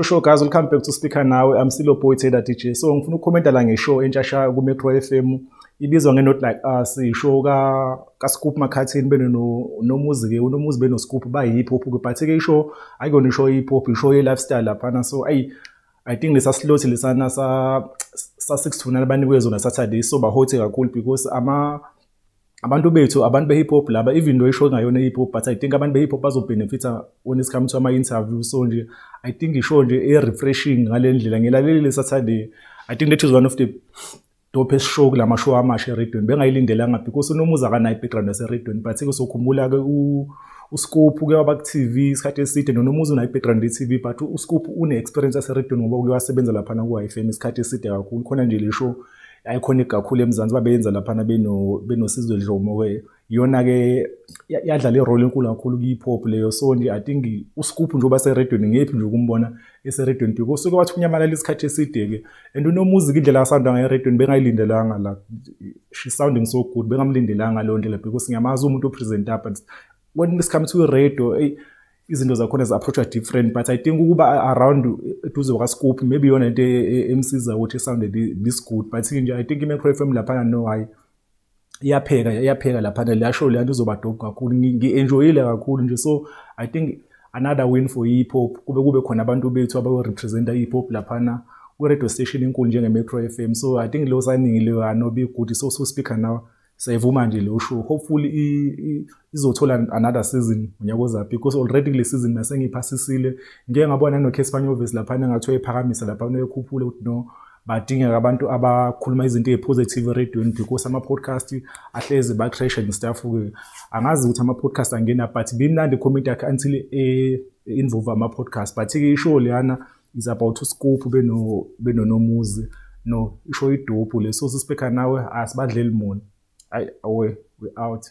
Sho guys, welcome back to Speaker Nawe. I'm still your boy Taylor DJ. So ngifuna ukukhomenta la ngeshow entsha ku Metro FM, ibizwa nge Not Like Us, ishow ka Scoop Makhathini beno no Nomuzi ke, uNomuzi beno Scoop, ba hip hop ke, but ke ishow ayikona ishow hip hop, ishow ye lifestyle laphana. So ayi, I think lesa slot lesana sa 6 to 9 abanikwe zona Saturday, so ba hot kakhulu because ama abantu bethu, abantu be-hip hop laba, even though ishow ngayona hip hop, but I think abantu be-hip hop bazobenefita when it's come to ama-interview. So nje I think ishow nje e-refreshing ngale ndlela. Ngilalelile Saturday, I think that is one of the dopest show kulama show amasha eredweni. Bengayilindelanga because uNomuzi akanayo i-background yaseredweni, but-ke sokhumbula-ke uScoop uke waba ku-TV isikhathi eside, noNomuzi unayo i-background ye-TV, but uScoop une-experience yaseredweni ngoba uke wasebenza laphana ku-YFM isikhathi eside kakhulu. Khona nje le show iconic kakhulu eMzansi babeyenza laphana benoSizwe Dlomo-ke, iyona-ke yadlala i-role enkulu kakhulu ku-hip hop leyo. So nje I think uScoop njengoba seredweni, ngephi nje ukumbona eseredweni because usuke wathi unyamalala isikhathi eside-ke, and uNomuzi indlela asanda ngayo eredweni bengayilindelanga la. She sounding so good, bengamlindelanga leyo ndlela because ngiyamazi umuntu opresenta, but when it's come to radio, eyi, izinto zakhona zi-approach different. But I think ukuba around eduze kwa-Scoop maybe iyona into emsiza ukuthi sounded this good. But nje I think i-Metro FM laphana, no, hayi, iyapheka, iyapheka laphana. Leya show leya nto izoba dope kakhulu, ngi-enjoyile kakhulu nje. So I think another win for hip hop, kube khona abantu bethu abayo-representa hip hop laphana kwi-radio station enkulu njenge-Metro FM. So I think leyo signing leyo anobe good. So Speaker Now siyayivuma nje leyo show. Hopefully izothola another season unyaka ozayo because already kule season mase ngiyiphasisile. Ngike ngabona no-Cassper Nyovest laphana engathi uyayiphakamisa laphana, uyayikhuphula ukuthi no, badingeka abantu abakhuluma izinto ey'positive erediyweni because ama-podcast ahlezi ba-trash and stuff-ke. Angazi ukuthi ama-podcast angena, but bimnandi i-comment yakhe until e-involve ama-podcast. But-ke ishow leyana is about uScoop benoNomuzi. No, ishow i-dope le. So Speaker Nawe, asibadleli mona. Ayi awe, we out.